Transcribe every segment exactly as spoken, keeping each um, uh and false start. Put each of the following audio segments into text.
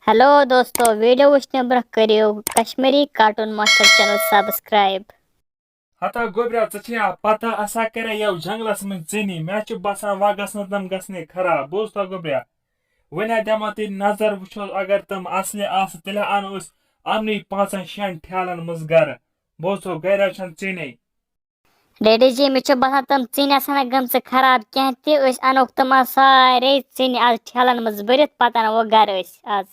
Hello دوستو، video وٕچھنہٕ برٛونٛہہ کٔرِو Kashmiri cartoon master channel subscribe. ہتا گوٚبریا، ژےٚ چھےٚ یا پتہ، اسا کرے یَو جنگلس منٛز ژِنہِ۔ مےٚ چھُ باسان، وۄنۍ گژھن تِم گژھنٕے خراب۔ بوٗزتھا گوٚبریا؟ وۄنۍ ہا دِمو تیٚلہِ نظر، وٕچھو اگر تِم اصلہِ آسہٕ، تیٚلہِ انو أسۍ یِمنٕے پانٛژن شٮ۪ن ٹھیلن منٛز گرٕ۔ بوٗزتھو، گرِ حظ چھَنہٕ ژِنے۔ ڈیڈی جی، مےٚ چھُ باسان، تِم ژِنہِ آسَن نہٕ گٔمژٕ خراب کینٛہہ تہِ۔ أسۍ اَنوکھ تِم آز سارے ژِنہِ آز ٹھیلَن منٛز بٔرِتھ، پَتہٕ اَنوکھ گَرٕ أسۍ آز۔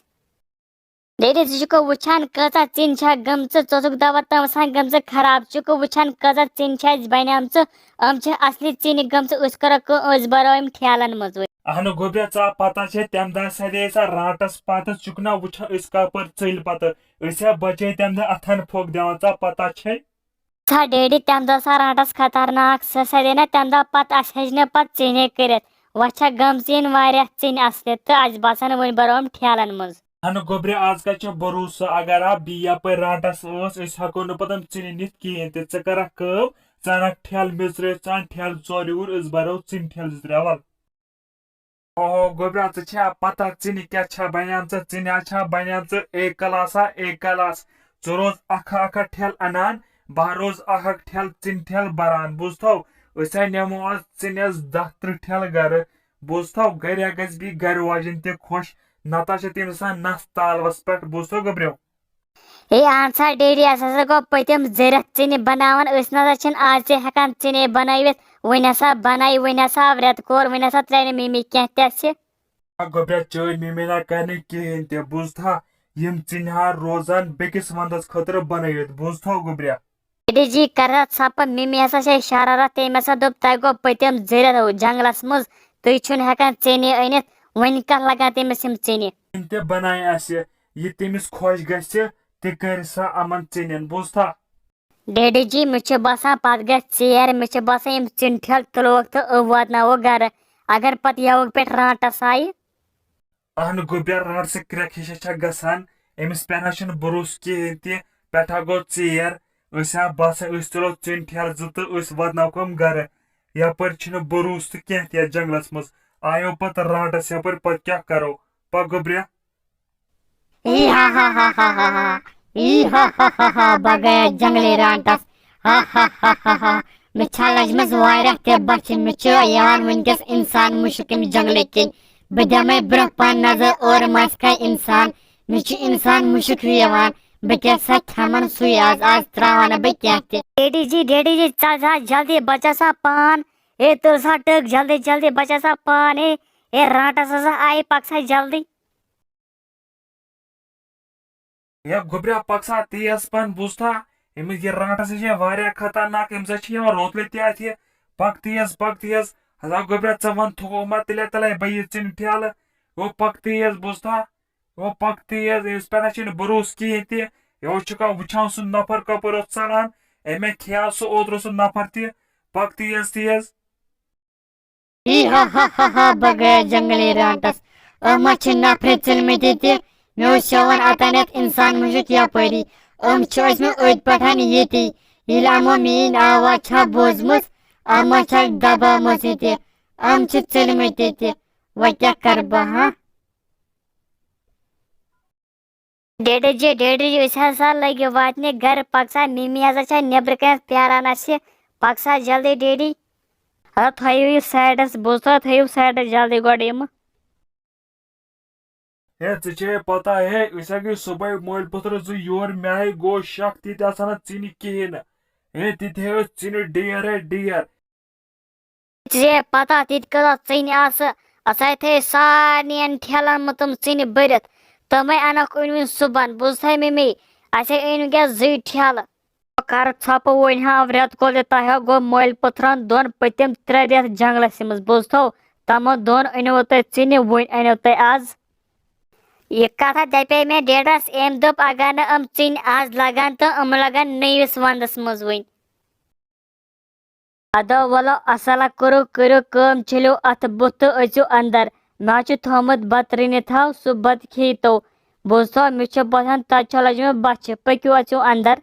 ڈیڈی، ژٕ چھُکھ وٕچھان، کۭژاہ ژِنہِ چھےٚ گٔمژٕ؟ ژٕ اوسُکھ دَپان، تِم آسَن گٔمژٕ خراب۔ ژٕ چھُکھ وٕچھان، کۭژاہ ژِنہِ چھےٚ اَسہِ بَنیمژٕ؟ یِم چھِ اَصلی ژِنہِ گٔمژٕ۔ أسۍ کَرو کٲم، أسۍ بَرو یِم ٹھیلَن منٛز وۄنۍ۔ اَہنُو گوٚبریا، ژےٚ پَتہ چھے، تَمہِ دۄہ سَدے سۄ رانٛٹَس پَتہٕ، ژٕ چھُکھ نا وٕچھان، أسۍ کَپٲرۍ ژٔلۍ پَتہٕ؟ أسۍ ہا بَچے تَمہِ دۄہ اَتھَن پھوٚکھ دِوان، ژےٚ پَتہ چھے؟ سا ڈیڈی، تَمہِ دۄہ سا رانٛٹَس خطرناک، سۄ سا دے نہ تَمہِ دۄہ پَتہٕ، اَسہِ ہیٚچ نہٕ پَتہٕ ژِنے کٔرِتھ۔ وۄنۍ چھےٚ گٔمژٕ یِنۍ واریاہ ژِنہِ اَصلہِ، تہٕ اَسہِ باسان وۄنۍ بَرو یِم ٹھیلَن منٛز۔ اَہنُو گوٚبرِ، آز کَتہِ چھُ بروسہٕ؟ اگر آ بی یَپٲرۍ رانٛٹَس ٲس، أسۍ ہٮ۪کو نہٕ پَتہٕ یِم ژِنہِ نِتھ کِہیٖنۍ تہِ۔ ژٕ کَرَکھ کٲم، ژٕ اَنَکھ ٹھیلہٕ میٚژرٲوِتھ، ژٕ اَن ٹھیلہٕ ژور یوٗرۍ، أسۍ بَرو ژِنہِ ٹھیلہٕ زٕ ترٛےٚ وَلہٕ۔ اوہو گوٚبرا، ژےٚ چھےٚ پتہ ژِنہِ کیٛاہ چھےٚ بنیمژٕ؟ ژِنہِ ہا چھےٚ بنیمژٕ اے کلاس ہا اے کلاس۔ ژٕ روز اکھ ہا اکھ ہا ٹھیلہٕ انان، بہٕ ہا روز اکھ اکھ ٹھیلہٕ، ژِنہِ ٹھیلہٕ بران۔ بوٗزتھو، أسۍ ہا نِمو آز ژِنہِ آز دَہ تٕرٛہ ٹھیلہٕ گرٕ۔ بوٗزتھو، گرِ ہا گژھِ بیٚیہِ گرٕ واجٮ۪ن تہِ خۄش، نتہٕ چھِ تٔمِس آسان نس تالوس پٮ۪ٹھ۔ بوٗزتھو گوٚبریو؟ ہے اہن سا ڈیڈی، اَسہِ ہسا گوٚو پٔتِم زٕ رٮ۪تھ ژِنہِ بناوان، أسۍ نہ سا چھِنہٕ آز تہِ ہٮ۪کان ژِنے بنٲوِتھ۔ وۄنۍ ہسا بنایہِ، وۄنۍ ہسا آو رٮ۪تہٕ کول، وۄنۍ ہسا ترٛایہِ نہٕ مِمی کینٛہہ تہِ اَسہِ۔ آ گوٚبریا، چٲنۍ مِمی نہ کرِ نہٕ کِہیٖنۍ تہِ، بوٗزتھا؟ یِم ژِنہِ ہا روزان بیٚکِس ونٛدس خٲطرٕ بنٲوِتھ، بوٗزتھا گوٚبریا؟ ڈیڈی جی، کر حظ ژھۄپہٕ، مِمی ہسا چھے شرارت، تٔمۍ ہسا دوٚپ، تۄہہِ گوٚو پٔتِم زٕ رٮ۪تھ جنگلس منٛز، تُہۍ چھِو نہٕ ہٮ۪کان ژِنے أنِتھ، وۄنۍ کتھ لگان تٔمِس یِم ژِنہِ؟ تہِ بنایہِ اَسہِ، یہِ تٔمِس خۄش گژھِ، تہِ کَرِ سا یِمَن ژِنٮ۪ن، بوٗزتھا؟ ڈیڈی جی، مےٚ چھُ باسان، پَتہٕ گژھِ ژیر، مےٚ چھُ باسان، یِم ژِنہِ ٹھیلہٕ تُلوکھ تہٕ أسۍ واتناوو گرٕ۔ اگر پَتہٕ یَوٕ پٮ۪ٹھ رانٛٹَس آیہِ۔ اہن گوٚبریا، رانٛٹَس کرٛٮ۪کھ ہِش چھےٚ گژھان، أمِس پٮ۪ٹھ نہ چھُنہٕ بروسہٕ کِہیٖنۍ تہِ، پٮ۪ٹھٕ ہا گوٚو ژیر، أسۍ ہا باسان، أسۍ تُلو ژِنہِ ٹھیلہٕ زٕ تہٕ أسۍ واتناوکھ یِم گرٕ۔ یَپٲرۍ چھُنہٕ بروسہٕ تہِ کینٛہہ تہِ یَتھ جنٛگلَس منٛز، آیو پَتہٕ رانٛٹَس یَپٲرۍ، پَتہٕ کیٛاہ کَرو؟ پَکھ گوٚبریا۔ ای ہا ہا ہا ہا ہا ہا۔ ای ہا ہا ہا ہا، بہٕ گٔیَس جنٛگلی رانٛٹَس۔ ہا ہا ہا ہا ہا۔ مےٚ چھےٚ لٔجمٕژ واریاہ تہِ بۄچھِ۔ مےٚ چھُ یِوان وٕنۍکٮ۪س اِنسان مُشُک اَمہِ جنٛگلہٕ کِنۍ۔ بہٕ دِمَے برٛونٛہہ پَہَن نظر، اورٕ ما آسہِ کانٛہہ اِنسان۔ مےٚ چھُ اِنسان مُشُک ہیوٗ یِوان۔ بہٕ کیٛاہ سا کھٮ۪مَن سُے آز، آز ترٛاوَن نہٕ بہٕ کینٛہہ تہِ۔ ڈیڈی جی، ڈیڈی جی، ژَل سا جلدی، بَچا سا پان۔ اے، تُل سا ٹٔک، جلدی، جلدی، بَچا سا پان۔ اے، اے، رانٛٹَس ہسا آیہِ، پَک سا جلدی۔ ہے گوٚبریا، پَک سا تیز پَہَن، بوٗزتھا؟ أمِس یہِ رانٛٹَس یہِ چھےٚ واریاہ خطرناک، أمِس ہا چھِ یِوان روتلہٕ تہِ اَتھِ۔ پَک تیز، پَک تیز۔ ہتا گوٚبریا، ژٕ وَن تھوٚو ما تیٚلہِ تَلے بہٕ یہِ ژِنہِ ٹھیلہٕ۔ او پَک تیز، بوٗزتھا؟ او پَک تیز، أمِس پٮ۪ٹھ نہ چھُنہٕ بروسہٕ کِہیٖنۍ تہِ۔ یہِ اوس چھُکھ وٕچھان سُہ نفر کَپٲرۍ اوس ژَلان۔ أمۍ کھیٛاو سُہ اوترٕ سُہ نفر تہِ۔ پَک تیز تیز۔ ای ہا ہا ہا ہا، بہٕ گٔیَس جنٛگلی رانٛٹَس۔ أمۍ ما چھِ نفرِ ژٔلمٕتۍ ییٚتہِ؟ مےٚ اوس شٮ۪وان اَتَنٮ۪تھ اِنسان مُشُک یَپٲری۔ أمۍ چھِ ٲسۍمٕتۍ أتھۍ پٮ۪ٹھ ییٚتی۔ ییٚلہِ یِمو میٛٲنۍ آواز چھےٚ بوٗزمٕژ، یِم ما چھےٚ دَباومٕژ ییٚتہِ۔ یِم چھِ ژٔلمٕتۍ ییٚتہِ۔ وۄنۍ کیٛاہ کَرٕ بہٕ، ہاں؟ ڈیڈی جی، ڈیڈی جی، أسۍ ہسا لٔگۍ واتنہِ گرٕ، پَک سا، مِمی ہسا چھےٚ نیٚبرٕ کَنٮ۪تھ پیاران اَسہِ، پَک سا جلدی ڈیڈی۔ ہا، تھٲیِو یہِ سایڈَس، بوٗزتھا، تھٲیِو سایڈَس جلدی گۄڈٕ یِمہٕ۔ ہے، ژےٚ چھے پَتہ، ہے، أسۍ ہا گٔے صُبحٲے مٲلۍ پوٚتھرٕ زٕ یور، مےٚ ہَے گوٚو شک، تِتہِ آسَن نہٕ ژِنہِ کِہیٖنۍ نہٕ۔ ہے، تِتہِ ہے ٲسۍ ژِنہِ ڈیر، ہے، ڈیر۔ ژےٚ پتہ تِتہِ کۭژاہ ژِنہِ آسہٕ؟ اسہِ ہے تھٲے سارنٕین ٹھیلن منٛز تِم ژِنہِ بٔرِتھ۔ تِمے انکھ أنۍ وُنۍ صُبحن۔ بوٗزتھے ممی، اسہِ ہے أنۍ وُنکیٚس زٕے ٹھیلہٕ۔ کرٕ ژھۄپہٕ، وۄنۍ ہاو رٮ۪تہٕ کول تہِ تۄہہِ ہا گوٚو مٲلۍ پٔتھرن دۄن پٔتِم ترٛےٚ رٮ۪تھ جنگلس منٛز۔ بوٗزتھو، تِمو دۄن أنِو تۄہہِ ژِنہِ، وۄنۍ أنِو تۄہہِ از۔ یہِ کتھا دپے مےٚ ڈیڈس، أمۍ دوٚپ اگر نہٕ یِم ژِنہِ از لگن تہٕ یِم لگن نٔوِس ونٛدس منٛز وۄنۍ۔ ادا ولو اصلا کرو، کٔرِو کٲم، چھٔلِو اتھٕ بُتھ تہٕ أژِو اندر۔ مےٚ چھُ تھوٚومُت بتہٕ رٔنِتھ ہاو، سُہ بتہٕ کھیٚیتو۔ بوٗزتھو، مےٚ چھُ باسان تتہِ چھےٚ لٔجمٕژ بۄچھِ، پٔکِو اژِو اندر۔